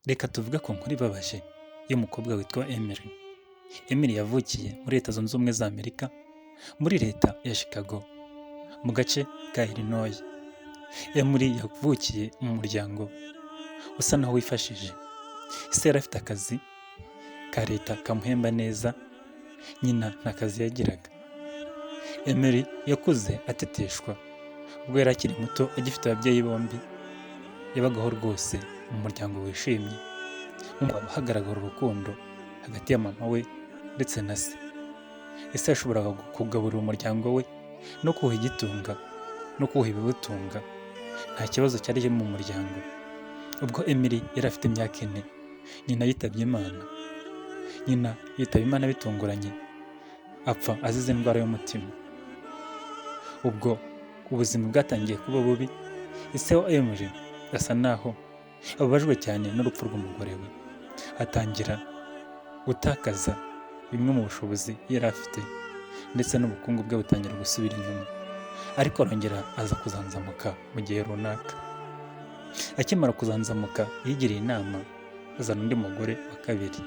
Reka tuvuge ku nkuru ibabaje y'umukobwa witwa Emily. Emily yavukiye muri Leta Zunze Ubumwe za Amerika, muri leta ya Chicago, mu gace ka Illinois. Emily yavukiye mu muryango usa naho wifashije. Se yari afite akazi ka leta kamuhemba neza, nyina nta kazi yagiraga. Emily yakuze ateteshwa. Ubwo yari akiri muto agifite ababyeyi bombi, yabagaho rwose mu muryango wishimye, hagaragara urukundo hagati ya mama we ndetse na se. Ese yashoboraga kugaburira umuryango we no kuwuha igitunga no kuwuha ibiwutunga, nta kibazo cyari kiri mu muryango. Ubwo Emily yari afite imyaka 4, nyina yitabye Imana. Nyina yitaba Imana bitunguranye, apfa azize indwara y'umutima. Ubwo ubuzima bwatangiye kuba bubi, ise wa Emily asa naho ababajwe cyane n'urupfu rw'umugore we, atangira gutakaza bimwe mu bushobozi yari afite, ndetse n'ubukungu bwe butangira gusubira inyuma, ariko arongera aza kuzanzamuka mu gihe runaka. Akimara kuzanzamuka yigiriye inama azana undi mugore wa kabiri,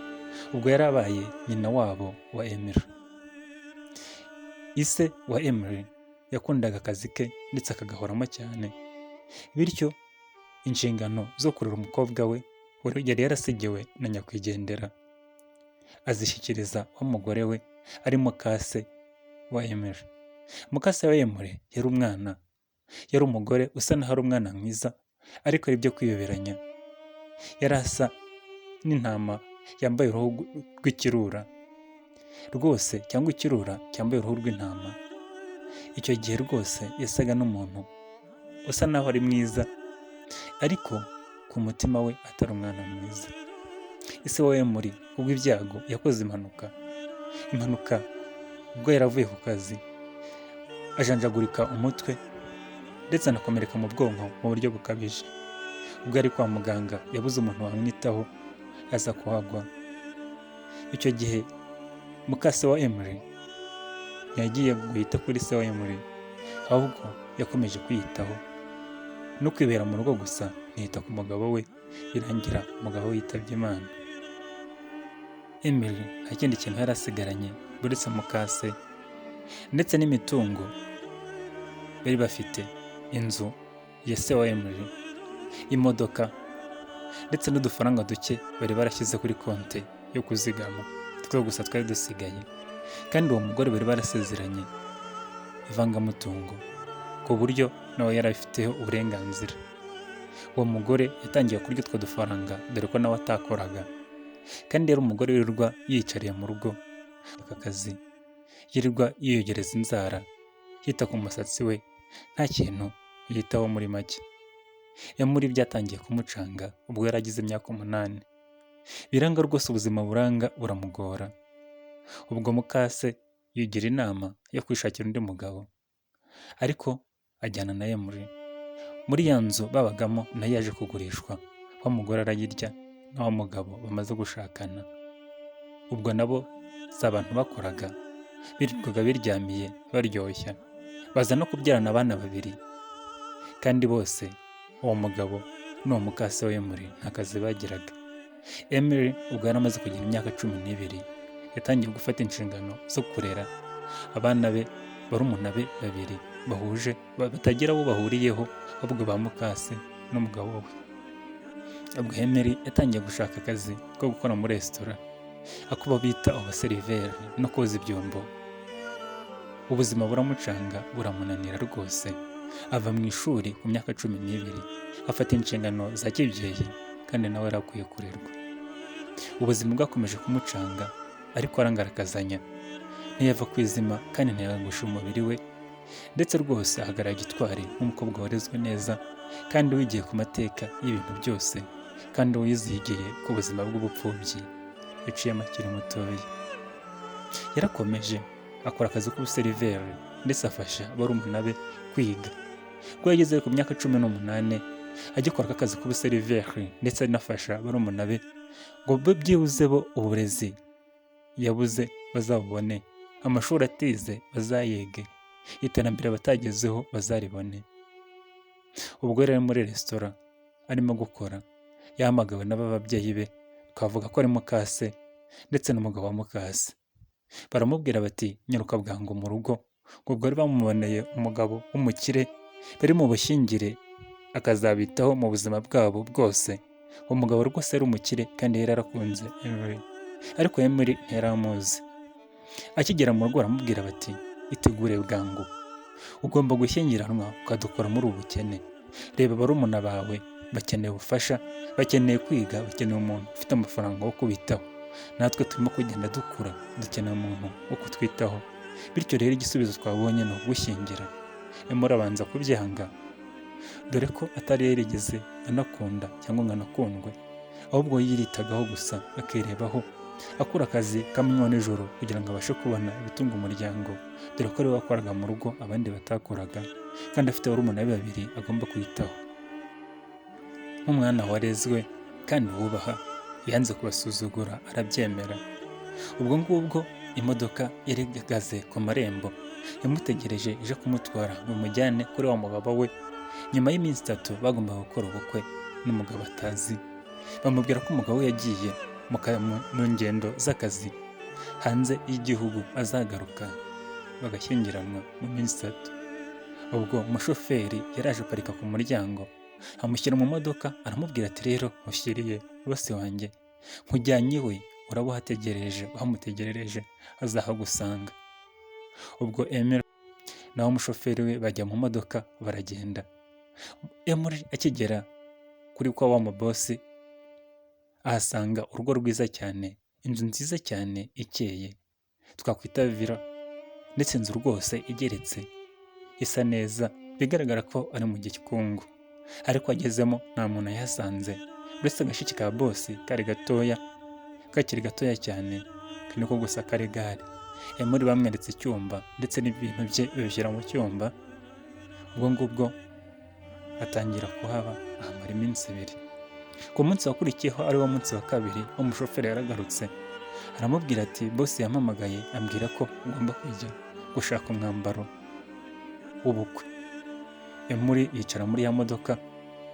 ubwo yari abaye nyina wabo wa Emily. Ise wa Emily yakundaga akazi ke ndetse akagahoramo cyane, bityo inshingano zo kurera umukobwa we yari yarasigiwe na nyakwigendera azishyikiriza wa mugore we ari mukase wa Emily. Mukase wa Emily yari umwana, yari umugore usa naho ari umwana mwiza, ariko ari ibyo kwiyoberanya. Yari asa n'intama yambaye uruhu rw'ikirura rwose, cyangwa ikirura cyambaye uruhu rw'intama. Icyo gihe rwose yasaga n'umuntu usa naho ari mwiza, ariko ku mutima we atari umwana mwiza. Ise wa Emily kubw'ibyago yakoze impanuka. Impanuka ubwo yari avuye ku kazi, ajanjagurika umutwe ndetse anakomereka mu bwonko mu buryo bukabije. Ubwo yari kwa muganga yabuze umuntu wamwitaho, aza kuhagwa. Icyo gihe mukase wa Emily ntiyagiye guhita kuri se wa Emily, ahubwo yakomeje kwiyitaho no kwibera mu rugo gusa, ntiyita ku mugabo we, birangira umugabo we yitabye Imana. Emily nta kindi kintu yari asigaranye uretse mukase ndetse n'imitungo bari bafite, inzu ya se wa Emily, imodoka ndetse n'udufaranga duke bari barashyize kuri konti yo kuzigama, two gusa twari dusigaye. Kandi uwo mugore bari barasezeranye ivangamutungo ku buryo nawe yari afiteho uburenganzira. Uwo mugore yatangiye kurya utwo dufaranga, dore ko nawe atakoraga, kandi yari umugore wirirwa yiyicariye mu rugo aka kazi, yirirwa yiyogereza inzara, yita ku musatsi we, nta kintu yitaho muri make. Emily byatangiye kumucanga ubwo yari agize imyaka 8, biranga rwose, ubuzima buranga buramugora. Ubwo mukase yigira inama yo kwishakira undi mugabo, ariko ajyana na Emily muri ya nzu babagamo, nayo yaje kugurishwa, wa mugore arayirya na wa mugabo bamaze gushakana. Ubwo nabo si abantu bakoraga, birirwaga biryamiye baryoshya, baza no kubyarana abana 2, kandi bose uwo mugabo n'uwo mukase wa Emily nta kazi bagiraga. Emily ubwo yari amaze kugira imyaka 12, yatangiye gufata inshingano zo kurera abana be, barumuna be 2 bahuje, batagira abo bahuriyeho, ahubwo ba mukase n'umugabo we. Ubwo Emily yatangiye gushaka akazi ko gukora muri resitora, ako bita ubuseriveri no koza ibyombo. Ubuzima buramucanga buramunanira rwose, ava mu ishuri ku myaka 12, afata inshingano za kibyeyi kandi nawe yari akwiye kurerwa. Ubuzima bwakomeje kumucanga, ariko arangarakazanya, ntiyava ku izima kandi ntiyagusha umubiri we, ndetse rwose ahagarara gitwari nk'umukobwa warezwe neza kandi wigiye ku mateka y'ibintu byose, kandi wizigiye ku buzima bw'ubupfubyi yaciyemo akiri mutoya. Yarakomeje akora akazi k'ubuseriveri ndetse afasha barumuna be kwiga. Ubwo yageze ku myaka 18 agikora akazi k'ubuseriveri ndetse anafasha barumuna be ngo byibuze bo uburezi yabuze bazabubone, amashuri atize bazayige, iterambere batagezeho bazaribone. Ubwo yari ari muri resitora arimo gukora, Yahamagawe n'ababyeyi be, twavuga ko ari mukase ndetse n'umugabo wa mukase. Baramubwira bati nyaruka bwangu mu rugo, ngo bwari bamuboneye umugabo w'umukire bari mu bushyingire akazabitaho mu buzima bwabo bwose. Uwo mugabo rwose yari umukire kandi yari yarakunze Emily, ariko Emily ntiyari amuzi. Akigera mu rugo baramubwira bati itegure bwangu, ugomba gushyingiranwa ukadukura muri ubu bukene. Reba barumuna bawe bakeneye ubufasha, bakeneye kwiga, bakeneye umuntu ufite amafaranga wo kubitaho. Natwe turimo kugenda dukura, dukeneye umuntu wo kutwitaho. Bityo rero igisubizo twabonye ni ukugushyingira. Emily abanza kubyanga, dore ko atari yarigeze anakunda cyangwa ngo anakundwe, ahubwo yiritagaho gusa akirebaho, akora akazi k'amanywa nijoro kugira ngo abashe kubona ibitunga umuryango, dore ko ariwe wakoraga mu rugo abandi batakoraga, kandi afite barumuna be babiri agomba kwitaho. Nk'umwana warezwe kandi wubaha, yanze kubasuzugura arabyemera. Ubwo ngubwo imodoka yari ihagaze ku marembo yamutegereje ije kumutwara ngo imujyane kuri wa mugabo we. Nyuma y'iminsi 3 bagombaga gukora ubukwe n'umugabo atazi. Bamubwira ko umugabo we yagiye mu ngendo z'akazi hanze y'igihugu, azagaruka bagashyingiranwa mu minsi 3. Ubwo umushoferi yaraje aparika ku muryango, amushyira mu modoka, aramubwira ati rero mushyiriye bose wanjye, nkujyanye iwe, uraba uhategereje, uhamutegerereje azahagusanga. Ubwo Emily naho umushoferi we bajya mu modoka baragenda. Emily akigera kuri kwa wa mubosi, ahasanga urugo rwiza cyane, inzu nziza cyane ikeye, twakwita villa, ndetse inzu rwose igeretse, isa neza, bigaragara ko ari mu gikungu. Ariko agezemo nta muntu yahasanze, uretse agashiki ka bosi kari gatoya, kakiri gatoya cyane, niko gusa kari gare. Emily bamweretse icyumba ndetse n'ibintu bye babishyira mu cyumba. Ubwo ngubwo atangira kuhaba, ahamara iminsi 2. Ku munsi wakurikiyeho ari wo munsi wa kabiri, umushoferi yaragarutse aramubwira ati bosi yampamagaye ambwira ko ugomba kujya gushaka umwambaro w'ubukwe. Emily yicara muri ya modoka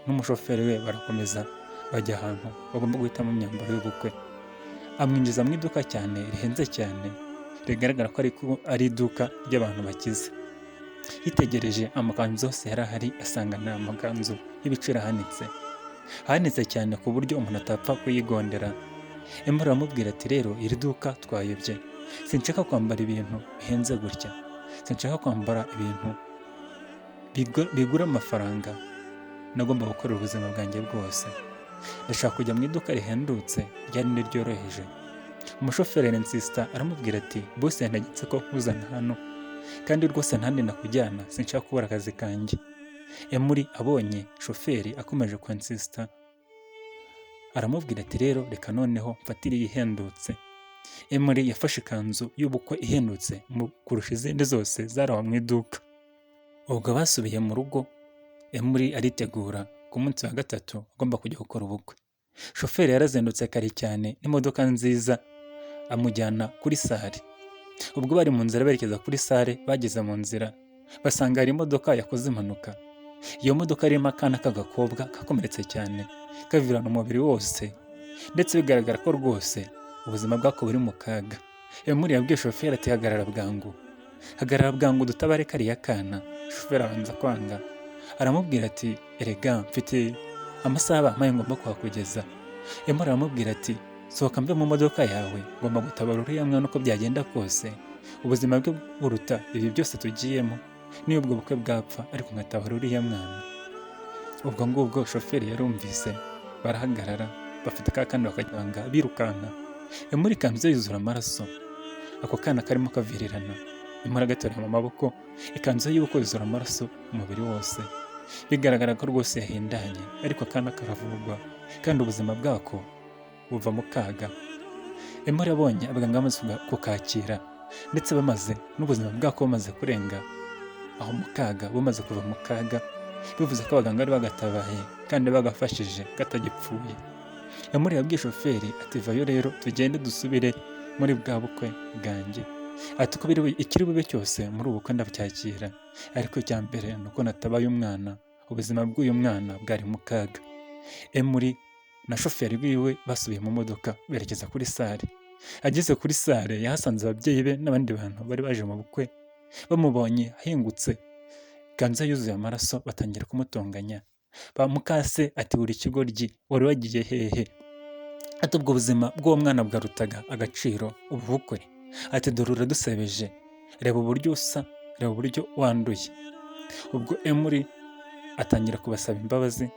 n'umushoferi we barakomeza bajya ahantu bagomba guhitamo imyambaro y'ubukwe. Amwinjiza mu iduka cyane rihenze cyane, rigaragara ko ari iduka ry'abantu bakize. Yitegereje amakanzu yose yari ahari, asanga ni amakanzu y'ibiciro ahanitse, ahanitse cyane ku buryo umuntu atapfa kuyigondera. Emily aramubwira ati rero iri duka twayobye, sinshaka kwambara ibintu bihenze gutya, sinshaka kwambara ibintu bigura amafaranga nagomba gukorera ubuzima bwanjye bwose. Ndashaka kujya mu iduka rihendutse ryari ryoroheje. Umushoferi arinsisita aramubwira ati bose yantegetse ko nkuzana hano, kandi rwose ntandi nakujyana, sinshaka kubura akazi kanjye. Emily abonye shoferi akomeje kwinsisita, aramubwira ati rero reka noneho mfatire iyi ihendutse. Emily yafashe ikanzu y'ubukwe ihendutse kurusha izindi zose zari aho mu iduka. Ubwo basubiye mu rugo, Emily aritegura ku munsi wa 3 agomba kujya gukora ubukwe. Shoferi yarazindutse kare cyane n'imodoka nziza, amujyana kuri sale. Ubwo bari mu nzira berekeza kuri sale, bageze mu nzira basanga hari imodoka yakoze impanuka. Iyo modoka irimo akana k'agakobwa kakomeretse cyane, kavirana umubiri wose, ndetse bigaragara ko rwose ubuzima bwako buri mu kaga. Emily yabwiye shoferi ati hagarara bwangu, hagarara bwangu dutabare kariya kana. Shoferi abanza kwanga, aramubwira ati erega mfite amasaha bampaye ngomba kuhakugeza. Emily aramubwira ati sohoka mve mu modoka yawe, ngomba gutabara uriya mwana uko byagenda kose, ubuzima bwe buruta ibi byose tugiyemo, niyo ubwo bukwe bwapfa ariko nkatabara uriya mwana. Ubwo ngubwo shoferi yarumvise, barahagarara, bafata ka kana bakajyanga birukanka. Emily ikanzu ye yuzura amaraso, ako kana karimo kavirirana. Emily agaterura mu maboko, ikanzu ye y'ubukwe yuzura amaraso umubiri wose, bigaragara ko rwose yahindanye, ariko akana karavurwa kandi ubuzima bwako buva mu kaga. Emily abonye abaganga bamaze kukakira, ndetse bamaze n'ubuzima bwako bumaze kurenga aho mu kaga, bumaze kuva mu kaga, bivuze ko abaganga bari bagatabaye kandi bagafashije katagipfuye. Emily yabwiye shoferi ati vayo rero tugende dusubire muri bwa bukwe bwanjye. Ati uko ikiri bube cyose muri ubu bukwe ndabyakira, ariko icya mbere ni uko natabaye umwana, ubuzima bw'uyu mwana bwari mu kaga. Emily na shoferi wiwe basubiye mu modoka berekeza kuri salle. Ageze kuri salle yahasanze ababyeyi be n'abandi bantu bari baje mu bukwe, bamubonye ahingutse ikanzu ye yuzuye amaraso batangira kumutonganya. Ba mukase ati uri ikigoryi, wari wagiye hehe? Ati ubwo buzima bw'uwo mwana bwarutaga agaciro ubu bukwe. Ati dore uradusebeje, reba uburyo usa, reba uburyo wanduye. Ubwo Emily atangira kubasaba imbabazi,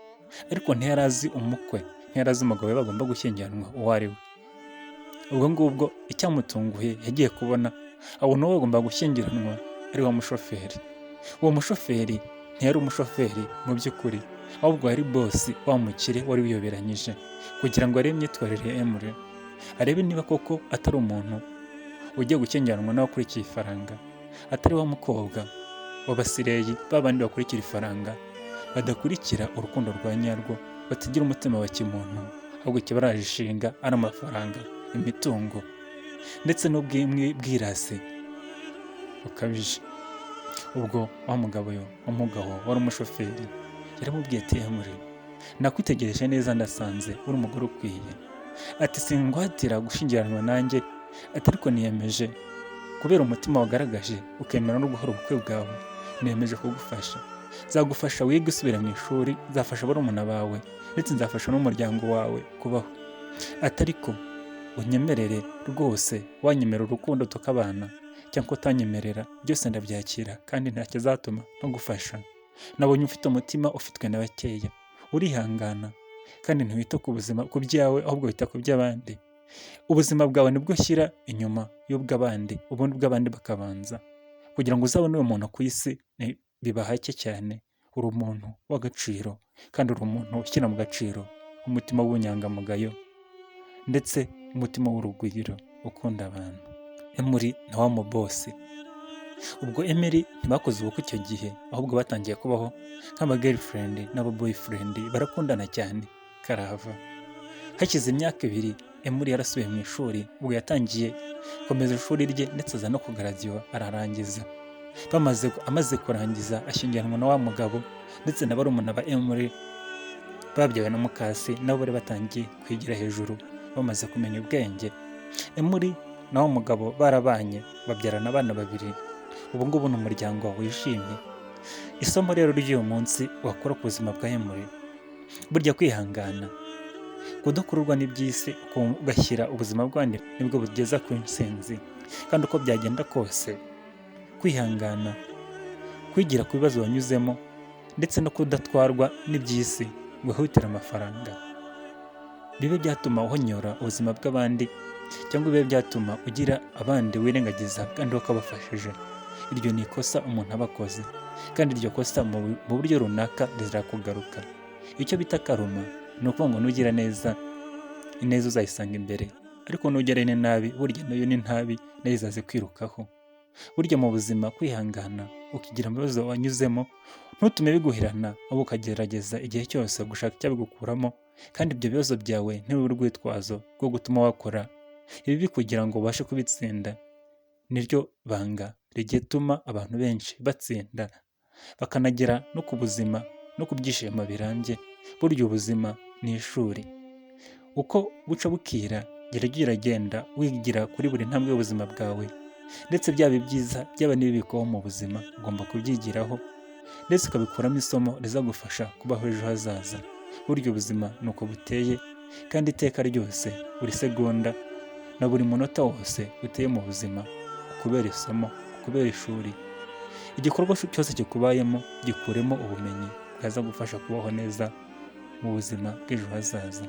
ariko ntiyari azi umukwe, ntiyari azi umugabo we bagomba gushyingiranwa uwo ari we. Ubwo ngubwo icyamutunguye yagiye kubona abona uwo bagomba gushyingiranwa ari wa mushoferi. Uwo mushoferi ntiyari umushoferi mu by'ukuri, ahubwo yari boss wa mukire wari wiyoberanyije kugira ngo arebe imyitwarire ya Emily, arebe niba koko atari umuntu ugiye gushyingiranwa nawe akurikiye ifaranga, atari wa mukobwa w'abasireyi ba bandi bakurikira ifaranga, badakurikira urukundo rwa nyarwo, batagira umutima wa kimuntu, ahubwo ikibaraje ishinga ari amafaranga, imitungo ndetse n'ubwirasi bukabije. Ubwo wa mugabo yo, umugabo wari umushoferi yaramubwiye ati Emily, nakwitegereje neza ndasanze uri umugore ukwiye. Ati singwatira gushyingiranwa nanjye, ati ariko niyemeje kubera umutima wagaragaje ukemera no guhora ubukwe bwawe, niyemeje kugufasha. Nzagufasha wige usubira mu ishuri, nzafasha barumuna bawe ndetse nzafasha n'umuryango wawe kubaho. Ati ariko unyemerere rwose, wanyemerera urukundo tukabana cyangwa utanyemerera, byose ndabyakira kandi nta kizatuma ntagufasha. Nabonye ufite umutima ufitwe na bakeya, urihangana kandi ntiwita ku buzima ku byawe ahubwo wita ku by'abandi. Ubuzima bwawe nibwo ushyira inyuma y'ubw'abandi, ubundi ubw'abandi bakabanza. Kugira ngo uzabone uwo muntu ku isi biba hake cyane. Uri umuntu w'agaciro kandi uri umuntu ushyira mu gaciro, umutima w'ubunyangamugayo ndetse umutima w'urugwiro ukunda abantu. Emily na wa mubosi. Ubwo Emily ntibakoze ubukwe icyo gihe, ahubwo batangiye kubaho nk'aba girlfriend n'aba boyfriend, barakundana cyane karahava. Hashize imyaka 2 Emily yarasubiye mu ishuri, ubwo yatangiye gukomeza ishuri rye ndetse aza no kugaradiwa ararangiza. Amaze kurangiza ashyingiranwa na wa mugabo ndetse na barumuna ba Emily babyawe na mukase, nabo bari batangiye kwigira hejuru bamaze kumenya ubwenge. Emily na wa mugabo barabanye babyarana abana 2. Ubu ngubu ni umuryango wishimye. Isomo rero ry'uyu munsi wakura ku buzima bwa Emily, burya kwihangana, kudakururwa n'iby'isi, ugashyira ubuzima bw'abandi nibwo bugeza ku ntsinzi. Kandi uko byagenda kose, kwihangana, kwigira ku bibazo wanyuzemo ndetse no kudatwarwa n'iby'isi ngo wihutire amafaranga, bibe byatuma uhonyora ubuzima bw'abandi cyangwa bibe byatuma ugira abandi wirengagiza kandi wakabafashije. Iryo ni ikosa umuntu aba akoze, kandi iryo kosa mu buryo runaka rirakugaruka. Icyo bita karuma ni ukuvuga ngo nugira neza, ineza uzayisanga imbere, ariko nugira nabi burya nayo ni ntabi, nayo izaza ikwirukaho. Burya mu buzima kwihangana, ukigira mu bibazo wanyuzemo, ntutume biguherana, ahubwo ukagerageza igihe cyose gushaka icyabigukuramo, kandi ibyo bibazo byawe ntibibe urwitwazo rwo gutuma wakora ibibi kugira ngo ubashe kubitsinda. Niryo banga rituma abantu benshi batsinda, bakanagera no ku buzima no ku byishimo birambye. Burya ubuzima ni ishuri, uko buca bukira gerageza wigira kuri buri ntambwe y'ubuzima bwawe, ndetse byaba ibyiza byaba n'ibibi bikubaho mu buzima ugomba kubyigiraho ndetse ukabikuramo isomo rizagufasha kubaho ejo hazaza. Burya ubuzima ni uko buteye, kandi iteka ryose, buri segonda na buri munota wose uteye mu buzima ukubera isomo, ukubera ishuri. Igikorwa cyose kikubayemo gikuremo ubumenyi bwazagufasha kubaho neza mu buzima bw'ejo hazaza.